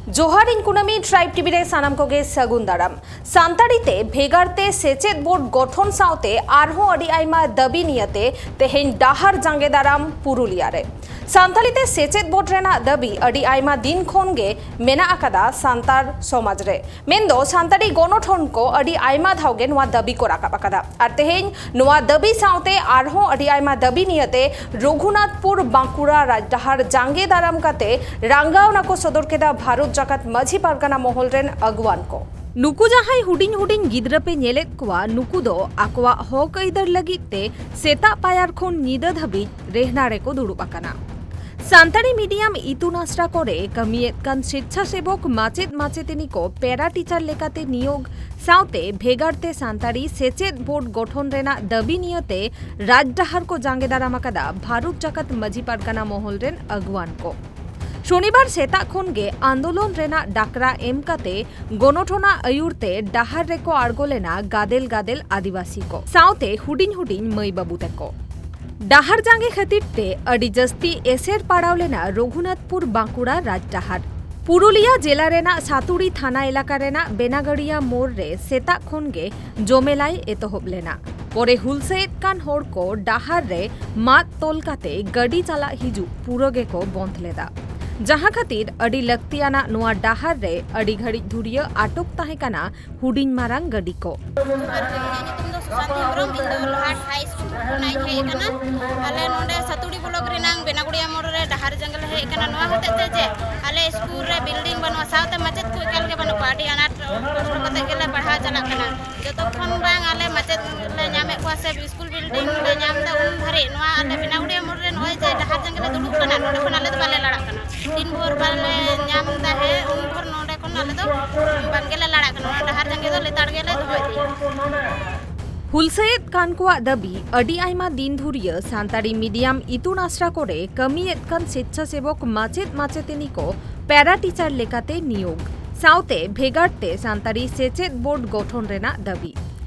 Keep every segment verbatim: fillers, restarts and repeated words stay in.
ᱡᱚᱦᱟᱨ, ᱤᱧ ᱠᱩᱱᱟᱹᱢᱤ, ᱴᱨᱟᱭᱤᱵᱽ ᱴᱤᱵᱷᱤ ᱨᱮ ᱥᱟᱱᱟᱢ ᱠᱚᱜᱮ ᱥᱟᱹᱜᱩᱱ ᱫᱟᱨᱟᱢ᱾ ᱥᱟᱱᱛᱟᱲᱤ ᱛᱮ ᱵᱷᱮᱜᱟᱨ ᱛᱮ ᱥᱮᱪᱮᱫ ᱵᱳᱨᱰ ᱜᱚᱴᱷᱚᱱ ᱥᱟᱶᱛᱮ ᱟᱨᱦᱚᱸ ᱟᱹᱰᱤ ᱟᱭᱢᱟ ᱫᱟᱹᱵᱤ ᱱᱤᱭᱟᱹᱛᱮ ᱛᱮᱦᱮᱧ ᱰᱟᱦᱟᱨ ᱡᱟᱸᱜᱮ ᱫᱟᱨᱟᱢ ᱯᱩᱨᱩᱞᱤᱭᱟ ᱨᱮ᱾ ᱥᱟᱱᱛᱟᱲᱤ ᱛᱮ ᱥᱮᱪᱮᱫ ᱵᱳᱨᱰ ᱨᱮᱱᱟᱜ ᱫᱟᱹᱵᱤ ᱟᱹᱰᱤ ᱟᱭᱢᱟ ᱫᱤᱱ ᱠᱷᱚᱱ ᱜᱮ ᱢᱮᱱᱟᱜ ᱟᱠᱟᱫᱟ ᱥᱟᱱᱛᱟᱲ ᱥᱚᱢᱟᱡᱽ ᱨᱮ᱾ ᱢᱮᱱᱫᱚ ᱥᱟᱱᱛᱟᱲᱤ ᱜᱚᱱᱚᱴᱷᱚᱱ ᱠᱚ ᱟᱹᱰᱤ ᱟᱭᱢᱟ ᱫᱷᱟᱣ ᱜᱮ ᱱᱚᱣᱟ ᱫᱟᱹᱵᱤ ᱠᱚ ᱨᱟᱠᱟᱵ ᱟᱠᱟᱫᱟ᱾ ᱟᱨ ᱛᱮᱦᱮᱧ ᱱᱚᱣᱟ ᱫᱟᱹᱵᱤ ᱥᱟᱶᱛᱮ ᱟᱨᱦᱚᱸ ᱟᱹᱰᱤ ᱟᱭᱢᱟ ᱫᱟᱹᱵᱤ ᱱᱤᱭᱟᱹᱛᱮ ᱨᱚᱜᱷᱩᱱᱟᱛᱷᱯᱩᱨ ᱵᱟᱸᱠᱩᱲᱟ ᱨᱟᱡᱽᱰᱟᱦᱟᱨ ᱡᱟᱸᱜᱮ ᱫᱟᱨᱟᱢ ᱠᱟᱛᱮ ᱨᱟᱸᱜᱟᱣᱱᱟ ᱠᱚ ᱥᱚᱫᱚᱨ ᱠᱮᱫᱟ ᱵᱷᱟᱨᱚᱛ ᱡᱟᱠᱟᱛ ᱢᱟᱹᱡᱷᱤ ᱯᱟᱨᱜᱟᱱᱟ ᱢᱚᱦᱚᱞ ᱨᱮᱱ ᱟᱹᱜᱩᱣᱟᱱ ᱠᱚ᱾ ᱱᱩᱠᱩ ᱡᱟᱦᱟᱸᱭ ᱦᱩᱰᱤᱧ ᱦᱩᱰᱤᱧ ᱜᱤᱫᱽᱨᱟᱹ ᱯᱮ ᱧᱮᱞᱮᱫ ᱠᱚᱣᱟ, ᱱᱩᱠᱩ ᱫᱚ ᱟᱠᱚᱣᱟᱜ ᱦᱚᱠ ᱟᱹᱭᱫᱟᱹᱨ ᱞᱟᱹᱜᱤᱫ ᱛᱮ ᱥᱮᱛᱟᱜ ᱯᱟᱭᱟᱨ ᱠᱷᱚᱱ ᱧᱤᱫᱟᱹ ᱫᱷᱟᱹᱵᱤᱡ ᱨᱮᱦᱱᱟ ᱨᱮᱠᱚ ᱫᱩᱲᱩᱵ ᱟᱠᱟᱱᱟ᱾ ᱥᱟᱱᱛᱟᱲᱤ ᱢᱤᱰᱤᱭᱟᱢ ᱤᱛᱩᱱ ᱟᱥᱲᱟ ᱠᱚᱨᱮ ᱠᱟᱹᱢᱤᱭᱮᱫ ᱠᱟᱱ ᱥᱮᱪᱪᱷᱟᱥᱮᱵᱚᱠ ᱢᱟᱪᱮᱫ ᱢᱟᱪᱮᱛᱟᱹᱱᱤ ᱠᱚ ᱯᱮᱨᱟ ᱴᱤᱪᱟᱨ ᱞᱮᱠᱟᱛᱮ ᱱᱤᱭᱳᱜᱽ ᱥᱟᱶᱛᱮ ᱵᱷᱮᱜᱟᱨ ᱛᱮ ᱥᱟᱱᱛᱟᱲᱤ ᱥᱮᱪᱮᱫ ᱵᱳᱨᱰ ᱜᱚᱴᱷᱚᱱ ᱨᱮᱱᱟᱜ ᱫᱟᱹᱵᱤ ᱱᱤᱭᱟᱹᱛᱮ ᱨᱟᱡᱽᱰᱟᱦᱟᱨ ᱠᱚ ᱡᱟᱸᱜᱮ ᱫᱟᱨᱟᱢ ᱟᱠᱟᱫᱟ ᱵᱷᱟᱨᱚᱛ ᱡᱟᱠᱟᱛ ᱢᱟᱹᱡᱷᱤ ᱯᱟᱨᱜᱟᱱᱟ ᱢᱚᱦᱚᱞ ᱨᱮᱱ ᱟᱹᱜᱩᱣᱟᱱ ᱠᱚ᱾ ᱥᱚᱱᱤᱵᱟᱨ ᱥᱮᱛᱟᱜ ᱠᱷᱚᱱ ᱜᱮ ᱟᱱᱫᱳᱞᱚᱱ ᱨᱮᱱᱟᱜ ᱰᱟᱠᱨᱟ ᱮᱢ ᱠᱟᱛᱮ ᱜᱚᱱᱚᱴᱷᱚᱱᱟᱜ ᱟᱹᱭᱩᱨ ᱛᱮ ᱰᱟᱦᱟᱨ ᱨᱮᱠᱚ ᱟᱬᱜᱚ ᱞᱮᱱᱟ ᱜᱟᱫᱮᱞ ᱜᱟᱫᱮᱞ ᱟᱹᱫᱤᱵᱟᱹᱥᱤ ᱠᱚ ᱥᱟᱶᱛᱮ ᱦᱩᱰᱤᱧ ᱦᱩᱰᱤᱧ ᱢᱟᱹᱭ ᱵᱟᱹᱵᱩ ᱛᱟᱠᱚ᱾ ᱰᱟᱦᱟᱨ ᱡᱟᱸᱜᱮ ᱠᱷᱟᱹᱛᱤᱨ ᱛᱮ ᱟᱹᱰᱤ ᱡᱟᱹᱥᱛᱤ ᱮᱥᱮᱨ ᱯᱟᱲᱟᱣ ᱞᱮᱱᱟ ᱨᱚᱜᱷᱩᱱᱟᱛᱷᱯᱩᱨ ᱵᱟᱸᱠᱩᱲᱟ ᱨᱟᱡᱽᱰᱟᱦᱟᱨ᱾ ᱯᱩᱨᱩᱞᱤᱭᱟ ᱡᱮᱞᱟ ᱨᱮᱱᱟᱜ ᱥᱟᱛᱩᱲᱤ ᱛᱷᱟᱱᱟ ᱮᱞᱟᱠᱟ ᱨᱮᱱᱟᱜ ᱵᱮᱱᱟᱜᱟᱲᱤᱭᱟ ᱢᱳᱲ ᱨᱮ ᱥᱮᱛᱟᱜ ᱠᱷᱚᱱ ᱜᱮ ᱡᱚᱢᱮᱞᱟᱭ ᱮᱛᱚᱦᱚᱵ ᱞᱮᱱᱟ᱾ ᱯᱚᱨᱮ ᱦᱩᱞᱥᱟᱹᱭᱮᱫ ᱠᱟᱱ ᱦᱚᱲ ᱠᱚ ᱰᱟᱦᱟᱨ ᱨᱮ ᱢᱟᱫ ᱛᱚᱞ ᱠᱟᱛᱮ ᱜᱟᱹᱰᱤ ᱪᱟᱞᱟᱜ ᱦᱤᱡᱩᱜ ᱯᱩᱨᱟᱹ ᱜᱮᱠᱚ ᱵᱚᱱᱫᱷ ᱞᱮᱫᱟ, ᱡᱟᱦᱟᱸ ᱠᱷᱟᱹᱛᱤᱨ ᱟᱹᱰᱤ ᱞᱟᱹᱠᱛᱤᱭᱟᱱᱟᱜ ᱱᱚᱣᱟ ᱰᱟᱦᱟᱨ ᱨᱮ ᱟᱹᱰᱤ ᱜᱷᱟᱹᱲᱤᱡ ᱫᱷᱩᱨᱭᱟᱹ ᱟᱴᱚᱠ ᱛᱟᱦᱮᱸ ᱠᱟᱱᱟ ᱦᱩᱰᱤᱧ ᱢᱟᱨᱟᱝ ᱜᱟᱹᱰᱤ ᱠᱚ᱾ ᱡᱚᱦᱟᱨ ᱜᱮ, ᱤᱧᱟᱹᱜ ᱧᱩᱛᱩᱢ ᱫᱚ ᱥᱩᱥᱟᱱᱛᱤ ᱦᱮᱢᱵᱨᱚᱢ, ᱤᱧ ᱫᱚ ᱞᱚᱦᱟᱴ ᱦᱟᱭ ᱥᱠᱩᱞ ᱠᱷᱚᱱᱟᱜ ᱤᱧ ᱦᱮᱡ ᱟᱠᱟᱱᱟ᱾ ᱟᱞᱮ ᱱᱚᱰᱮ ᱥᱟᱛᱩᱲᱤ ᱵᱞᱚᱠ ᱨᱮᱱᱟᱝ ᱵᱮᱱᱟᱜᱩᱲᱤᱭᱟ ᱢᱳᱲ ᱨᱮ ᱰᱟᱦᱟᱨ ᱡᱟᱸᱜᱮ ᱞᱮ ᱦᱮᱡ ᱟᱠᱟᱱᱟ, ᱱᱚᱣᱟ ᱦᱚᱛᱮᱡ ᱛᱮ ᱡᱮ ᱟᱞᱮ ᱥᱠᱩᱞ ᱨᱮ ᱵᱤᱞᱰᱤᱝ ᱵᱟᱹᱱᱩᱜᱼᱟ, ᱥᱟᱶᱛᱮ ᱢᱟᱪᱮᱫ ᱠᱚ ᱮᱠᱟᱞ ᱜᱮ ᱵᱟᱹᱱᱩᱜ ᱠᱚᱣᱟ᱾ ᱟᱹᱰᱤ ᱟᱱᱟᱴ ᱠᱚᱥᱴᱚ ᱠᱟᱛᱮ ᱜᱮᱞᱮ ᱯᱟᱲᱦᱟᱣ ᱪᱟᱞᱟᱜ ᱠᱟᱱᱟ᱾ ᱡᱚᱛᱚ ᱠᱷᱚᱱ ᱵᱟᱝ ᱟᱞᱮ ᱢᱟᱪᱮᱫ ᱞᱮ ᱧᱟᱢᱮᱫ ᱠᱚᱣᱟ ᱥᱮ ᱥᱠᱩᱞ ᱵᱤᱞᱰᱤᱝ ᱞᱮ ᱧᱟᱢ ᱮᱫᱟ, ᱩᱱ ᱫᱷᱟᱹᱨᱤᱡ ᱱᱚᱣᱟ ᱟᱞᱮ ᱵᱮᱱᱟᱜᱩᱲᱤᱭᱟ ᱢᱳᱲ ᱨᱮ ᱱᱚᱜᱼᱚᱭ ᱡᱮ ᱰᱟᱦᱟᱨ ᱡᱟᱸᱜᱮ ᱞᱮ ᱫᱩᱲᱩᱵ ᱠᱟᱱᱟ, ᱱᱚᱰᱮ ᱠᱷᱚᱱ ᱟᱞᱮ ᱫᱚ ᱵᱟᱞᱮ ᱞᱟᱲᱟᱜ ᱠᱟᱱᱟ᱾ ᱛᱤᱱ ᱵᱷᱳᱨ ᱵᱟᱞᱮ ᱧᱟᱢ ᱮᱫᱟ, ᱦᱮᱸ, ᱩᱱ ᱵᱷᱳᱨ ᱱᱚᱰᱮ ᱠᱷᱚᱱ ᱟᱞᱮ ᱫᱚ ᱵᱟᱝ ᱜᱮᱞᱮ ᱞᱟᱲᱟᱜ ᱠᱟᱱᱟ, ᱚᱱᱟ ᱰᱟᱦᱟᱨ ᱡᱟᱸᱜᱮ ᱫᱚ ᱞᱮᱛᱟᱲ ᱜᱮᱞᱮ ᱫᱚᱦᱚ ᱤᱫᱤᱭᱟ᱾ ᱦᱩᱞᱥᱟᱹᱭᱮᱫ ᱠᱟᱱ ᱠᱚᱣᱟᱜ ᱫᱟᱹᱵᱤ, ᱟᱹᱰᱤ ᱟᱭᱢᱟ ᱫᱤᱱ ᱫᱷᱩᱨᱤᱭᱟᱹ ᱥᱟᱱᱛᱟᱲᱤ ᱢᱤᱰᱤᱭᱟᱢ ᱤᱛᱩᱱ ᱟᱥᱲᱟ ᱠᱚᱨᱮ ᱠᱟᱹᱢᱤᱭᱮᱫ ᱠᱟᱱ ᱥᱮᱪᱪᱷᱟᱥᱮᱵᱚᱠ ᱢᱟᱪᱮᱫ ᱢᱟᱪᱮᱛᱟᱹᱱᱤ ᱠᱚ ᱯᱮᱨᱟ ᱴᱤᱪᱟᱨ ᱞᱮᱠᱟᱛᱮ ᱱᱤᱭᱳᱜᱽ ᱥᱟᱶᱛᱮ ᱵᱷᱮᱜᱟᱨ ᱛᱮ ᱥᱟᱱᱛᱟᱲᱤ ᱥᱮᱪᱮᱫ ᱵᱳᱨᱰ ᱜᱚᱴᱷᱚᱱ ᱨᱮᱱᱟᱜ ᱫᱟᱹᱵᱤ᱾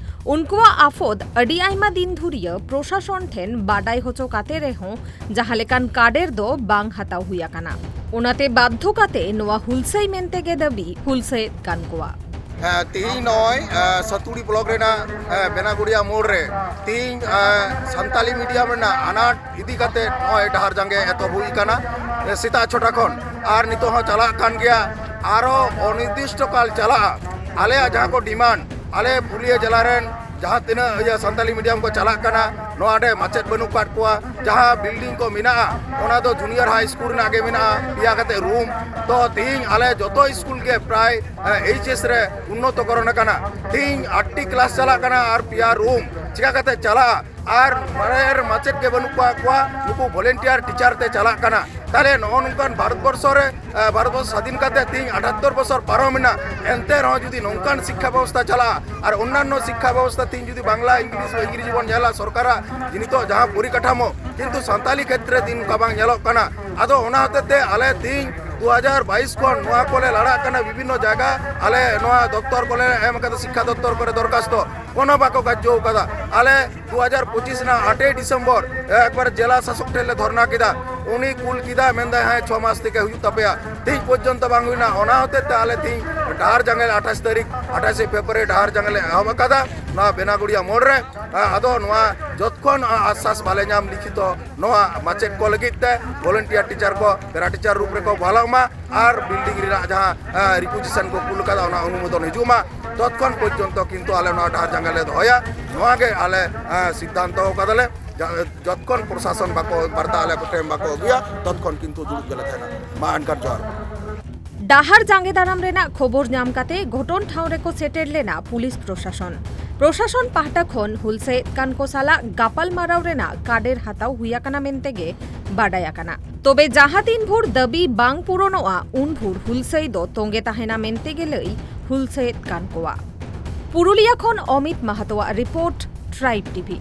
ᱩᱱᱠᱩᱣᱟᱜ ᱟᱯᱚᱫ ᱟᱹᱰᱤ ᱟᱭᱢᱟ ᱫᱤᱱ ᱫᱷᱩᱨᱤᱭᱟᱹ ᱯᱨᱚᱥᱟᱥᱚᱱ ᱴᱷᱮᱱ ᱵᱟᱰᱟᱭ ᱦᱚᱪᱚ ᱠᱟᱛᱮ ᱨᱮᱦᱚᱸ ᱡᱟᱦᱟᱸ ᱞᱮᱠᱟᱱ ᱠᱟᱰᱮᱨ ᱫᱚ ᱵᱟᱝ ᱦᱟᱛᱟᱣ ᱦᱩᱭ ᱟᱠᱟᱱᱟ᱾ ᱚᱱᱟᱛᱮ ᱵᱟᱫᱽᱫᱷᱚ ᱠᱟᱛᱮ ᱱᱚᱣᱟ ᱦᱩᱞᱥᱟᱹᱭ ᱢᱮᱱᱛᱮ ᱜᱮ ᱫᱟᱹᱵᱤ ᱦᱩᱞᱥᱟᱹᱭᱮᱫ ᱠᱟᱱ ᱠᱚᱣᱟ᱾ ᱦᱮᱸ, ᱛᱤᱦᱤᱧ ᱱᱚᱜᱼᱚᱭ, ᱮ, ᱥᱟᱹᱛᱩᱲᱤ ᱵᱞᱚᱠ ᱨᱮᱱᱟᱜ, ᱮ, ᱵᱮᱱᱟᱜᱩᱲᱤᱭᱟ ᱢᱳᱲ ᱨᱮ ᱛᱤᱦᱤᱧ, ᱮ, ᱥᱟᱱᱛᱟᱞᱤ ᱢᱤᱰᱤᱭᱟᱢ ᱨᱮᱱᱟᱜ ᱟᱱᱟᱴ ᱤᱫᱤ ᱠᱟᱛᱮ ᱱᱚᱜᱼᱚᱭ ᱰᱟᱦᱟᱨ ᱡᱟᱸᱜᱮ ᱮᱛᱚᱦᱚᱵ ᱦᱩᱭ ᱟᱠᱟᱱᱟ, ᱮ, ᱥᱮᱛᱟᱜ ᱪᱷᱚᱴᱟ ᱠᱷᱚᱱ, ᱟᱨ ᱱᱤᱛᱚᱜ ᱦᱚᱸ ᱪᱟᱞᱟᱜ ᱠᱟᱱ ᱜᱮᱭᱟ᱾ ᱟᱨᱚ ᱚᱱᱤᱨᱫᱤᱥᱴᱚ ᱠᱟᱞ ᱪᱟᱞᱟᱜᱼᱟ᱾ ᱟᱞᱮᱭᱟᱜ ᱡᱟᱦᱟᱸ ᱠᱚ ᱰᱤᱢᱟᱱᱰ, ᱟᱞᱮ ᱯᱩᱨᱩᱞᱤᱭᱟᱹ ᱡᱮᱞᱟ ᱨᱮᱱ ᱡᱟᱦᱟᱸ ᱛᱤᱱᱟᱹᱜ, ᱤᱭᱟᱹ, ᱥᱟᱱᱛᱟᱞᱤ ᱢᱤᱰᱤᱭᱟᱢ ᱠᱚ ᱪᱟᱞᱟᱜ ᱠᱟᱱᱟ, ᱱᱚᱣᱟ ᱨᱮ ᱢᱟᱪᱮᱫ ᱵᱟᱹᱱᱩᱜ ᱟᱠᱟᱫ ᱠᱚᱣᱟ᱾ ᱡᱟᱦᱟᱸ ᱵᱤᱞᱰᱤᱝ ᱠᱚ ᱢᱮᱱᱟᱜᱼᱟ, ᱚᱱᱟ ᱫᱚ ᱡᱩᱱᱤᱭᱟᱨ ᱦᱟᱭ ᱥᱠᱩᱞ ᱨᱮᱱᱟᱜ ᱜᱮ ᱢᱮᱱᱟᱜᱼᱟ, ᱯᱮᱭᱟ ᱠᱟᱛᱮ ᱨᱩᱢ᱾ ᱛᱚ ᱛᱤᱦᱤᱧ ᱟᱞᱮ ᱡᱚᱛᱚ ᱥᱠᱩᱞ ᱜᱮ ᱯᱨᱟᱭ, ᱮ, ᱮᱭᱤᱪ ᱮᱥ ᱨᱮ ᱩᱱᱱᱚᱛᱚᱠᱚᱨᱚᱱ ᱟᱠᱟᱱᱟ᱾ ᱛᱤᱦᱤᱧ ᱟᱴᱴᱤ ᱠᱞᱟᱥ ᱪᱟᱞᱟᱜ ᱠᱟᱱᱟ ᱟᱨ ᱯᱮᱭᱟ ᱨᱩᱢ᱾ ᱪᱤᱠᱟ ᱠᱟᱛᱮ ᱪᱟᱞᱟᱜᱼᱟ? ᱟᱨ ᱢᱟᱨᱮ ᱢᱟᱪᱮᱫ ᱜᱮ ᱵᱟᱹᱱᱩᱜ ᱠᱚᱣᱟ, ᱠᱚᱣᱟ, ᱱᱩᱠᱩ ᱵᱷᱚᱞᱮᱱᱴᱤᱭᱟᱨ ᱴᱤᱪᱟᱨ ᱛᱮ ᱪᱟᱞᱟᱜ ᱠᱟᱱᱟ᱾ ᱛᱟᱦᱞᱮ ᱱᱚᱜᱼᱚ ᱱᱚᱝᱠᱟᱱ ᱵᱷᱟᱨᱚᱛ ᱵᱚᱨᱥᱚ ᱨᱮ, ᱮ, ᱵᱷᱟᱨᱚᱛ ᱵᱚᱨᱥᱚ ᱥᱟᱫᱷᱤᱱ ᱠᱟᱛᱮ ᱛᱤᱦᱤᱧ ᱟᱴᱷᱟᱛᱛᱚᱨ ᱵᱚᱪᱷᱚᱨ ᱯᱟᱨᱚᱢ ᱮᱱᱟ, ᱮᱱᱛᱮ ᱨᱮᱦᱚᱸ ᱡᱩᱫᱤ ᱱᱚᱝᱠᱟᱱ ᱥᱤᱠᱠᱷᱟ ᱵᱮᱵᱚᱥᱛᱷᱟ ᱪᱟᱞᱟᱜᱼᱟ ᱟᱨ ᱚᱱᱱᱟᱱᱱᱚ ᱥᱤᱠᱠᱷᱟ ᱵᱮᱵᱚᱥᱛᱷᱟ ᱛᱤᱦᱤᱧ ᱡᱩᱫᱤ ᱵᱟᱝᱞᱟ, ᱤᱝᱞᱤᱥ, ᱤᱝᱨᱮᱡᱤ ᱵᱚᱱ ᱧᱮᱞᱟ ᱥᱚᱨᱠᱟᱨᱟᱜ ᱡᱮ ᱱᱤᱛᱚᱜ ᱡᱟᱦᱟᱸ ᱯᱚᱨᱤᱠᱟᱴᱷᱟᱢᱳ, ᱠᱤᱱᱛᱩ ᱥᱟᱱᱛᱟᱞᱤ ᱠᱷᱮᱛᱨᱮ ᱛᱤᱦᱤᱧ ᱱᱚᱝᱠᱟ ᱵᱟᱝ ᱧᱮᱞᱚᱜ ᱠᱟᱱᱟ᱾ ᱟᱫᱚ ᱚᱱᱟ ᱦᱚᱛᱮᱡ ᱛᱮ ᱟᱞᱮ ᱛᱤᱦᱤᱧ ᱫᱩ ᱦᱟᱡᱟᱨ ᱵᱟᱭᱤᱥ ᱠᱷᱚᱱ ᱱᱚᱣᱟ ᱠᱚᱞᱮ ᱞᱟᱲᱟᱜ ᱠᱟᱱᱟ, ᱵᱤᱵᱷᱤᱱᱱᱚ ᱡᱟᱭᱜᱟ ᱟᱞᱮ ᱱᱚᱣᱟ ᱫᱚᱯᱛᱚᱨ ᱠᱚᱞᱮ ᱮᱢ ᱠᱟᱫᱟ, ᱥᱤᱠᱠᱷᱟ ᱫᱚᱯᱛᱚᱨ ᱠᱚᱨᱮ ᱫᱚᱨᱠᱷᱟᱥᱛᱚ, ᱠᱳᱱᱳ ᱵᱟᱠᱚ ᱜᱨᱟᱡᱽᱡᱚ ᱠᱟᱫᱟ᱾ ᱟᱞᱮ ᱫᱩ ᱦᱟᱡᱟᱨ ᱯᱚᱸᱪᱤᱥ ᱨᱮᱱᱟᱜ ᱟᱴᱮᱭ ᱰᱤᱥᱮᱢᱵᱚᱨ ᱮᱠᱵᱟᱨ ᱡᱮᱞᱟ ᱥᱟᱥᱚᱠ ᱴᱷᱮᱱ ᱞᱮ ᱫᱷᱚᱨᱱᱟ ᱠᱮᱫᱟ, ᱩᱱᱤ ᱠᱩᱞ ᱠᱮᱫᱟ, ᱢᱮᱱᱫᱟᱭ, "ᱦᱮᱸ, ᱪᱷᱚ ᱢᱟᱥ ᱛᱮᱜᱮ ᱦᱩᱭᱩᱜ ᱛᱟᱯᱮᱭᱟ", ᱛᱮᱦᱮᱧ ᱯᱚᱨᱡᱚᱱᱛᱚ ᱵᱟᱝ ᱦᱩᱭᱱᱟ᱾ ᱚᱱᱟ ᱦᱚᱛᱮᱡ ᱛᱮ ᱟᱞᱮ ᱛᱮᱦᱮᱧ ᱰᱟᱦᱟᱨ ᱡᱟᱸᱜᱮ ᱞᱮ ᱟᱴᱷᱟᱥ ᱛᱟᱹᱨᱤᱠᱷ, ᱟᱴᱷᱟᱥᱮ ᱯᱷᱮᱵᱽᱨᱩᱣᱟᱨᱤ ᱰᱟᱦᱟᱨ ᱡᱟᱸᱜᱮ ᱞᱮ ᱮᱦᱚᱵ ᱟᱠᱟᱫᱟ ᱱᱚᱣᱟ ᱵᱮᱱᱟᱜᱩᱲᱤᱭᱟ ᱢᱳᱲ ᱨᱮ᱾ ᱟᱫᱚ ᱱᱚᱣᱟ ᱡᱚᱛᱠᱷᱚᱱ ᱟᱥᱥᱟᱥ ᱵᱟᱞᱮ ᱧᱟᱢ ᱞᱤᱠᱷᱤᱛᱚ ᱱᱚᱣᱟ ᱢᱟᱪᱮᱫ ᱠᱚ ᱞᱟᱹᱜᱤᱫ ᱛᱮ, ᱵᱷᱚᱞᱮᱱᱴᱤᱭᱟᱨ ᱴᱤᱪᱟᱨ ᱠᱚ ᱯᱮᱨᱟ ᱴᱤᱪᱟᱨ ᱨᱩᱯ ᱨᱮᱠᱚ ᱵᱚᱦᱟᱞᱚᱜ ᱢᱟ ᱟᱨ ᱵᱤᱞᱰᱤᱝ ᱨᱮᱱᱟᱜ ᱡᱟᱦᱟᱸ, ᱮ, ᱨᱤᱠᱩᱡᱤᱥᱚᱱ ᱠᱚ ᱠᱩᱞ ᱠᱟᱫᱟ, ᱚᱱᱟ ᱚᱱᱩᱢᱳᱫᱚᱱ ᱦᱤᱡᱩᱜ ᱢᱟ, ᱛᱚᱛᱠᱷᱚᱱ ᱯᱚᱨᱡᱚᱱᱛᱚ ᱠᱤᱱᱛᱩ ᱟᱞᱮ ᱱᱚᱣᱟ ᱰᱟᱦᱟᱨ ᱡᱟᱸᱜᱮ ᱞᱮ ᱫᱚᱦᱚᱭᱟ᱾ ᱱᱚᱣᱟ ᱜᱮ ᱟᱞᱮ, ᱮ, ᱥᱤᱫᱽᱫᱷᱟᱱᱛᱚ ᱠᱟᱫᱟᱞᱮ᱾ ᱡᱟ-, ᱡᱚᱛᱠᱷᱚᱱ ᱯᱨᱚᱥᱟᱥᱚᱱ ᱵᱟᱠᱚ ᱵᱟᱨᱛᱟ ᱟᱞᱮ ᱠᱚᱴᱷᱮᱱ ᱵᱟᱠᱚ ᱟᱹᱜᱩᱭᱟ, ᱛᱚᱛᱠᱷᱚᱱ ᱠᱤᱱᱛᱩ ᱫᱩᱲᱩᱵ ᱜᱮᱞᱮ ᱛᱟᱦᱮᱱᱟ᱾ ᱢᱟ ᱮᱱᱠᱷᱟᱱ ᱡᱚᱦᱟᱨ᱾ ᱰᱟᱦᱟᱨ ᱡᱟᱸᱜᱮ ᱫᱟᱨᱟᱢ ᱨᱮᱱᱟᱜ ᱠᱷᱚᱵᱚᱨ ᱧᱟᱢ ᱠᱟᱛᱮ ᱜᱷᱚᱴᱚᱱ ᱴᱷᱟᱶ ᱨᱮᱠᱚ ᱥᱮᱴᱮᱨ ᱞᱮᱱᱟ ᱯᱩᱞᱤᱥ ᱯᱨᱚᱥᱟᱥᱚᱱ᱾ ᱯᱨᱚᱥᱟᱥᱚᱱ ᱯᱟᱦᱴᱟ ᱠᱷᱚᱱ ᱦᱩᱞᱥᱟᱹᱭᱮᱫ ᱠᱟᱱ ᱠᱚ ᱥᱟᱞᱟᱜ ᱜᱟᱯᱟᱞᱢᱟᱨᱟᱣ ᱨᱮᱱᱟᱜ ᱠᱟᱰᱮᱨ ᱦᱟᱛᱟᱣ ᱦᱩᱭ ᱟᱠᱟᱱᱟ ᱢᱮᱱᱛᱮ ᱜᱮ ᱵᱟᱰᱟᱭ ᱟᱠᱟᱱᱟ᱾ ᱛᱚᱵᱮ ᱡᱟᱦᱟᱸ ᱛᱤᱱ ᱵᱷᱳᱨ ᱫᱟᱹᱵᱤ ᱵᱟᱝ ᱯᱩᱨᱚᱱᱚᱜᱼᱟ, ᱩᱱ ᱵᱷᱳᱨ ᱦᱩᱞᱥᱟᱹᱭ ᱫᱚ ᱛᱚᱸᱜᱮ ᱛᱟᱦᱮᱱᱟ ᱢᱮᱱᱛᱮ ᱜᱮ ᱞᱟᱹᱭ ᱦᱩᱞᱥᱟᱹᱭᱮᱫ ᱠᱟᱱ ᱠᱚᱣᱟ᱾ ᱯᱩᱨᱩᱞᱤᱭᱟᱹ ᱠᱷᱚᱱ ᱚᱢᱤᱛ ᱢᱟᱦᱟᱛᱚᱣᱟᱜ ᱨᱤᱯᱳᱨᱴ, ᱴᱨᱟᱭᱤᱵᱽ ᱴᱤᱵᱷᱤ᱾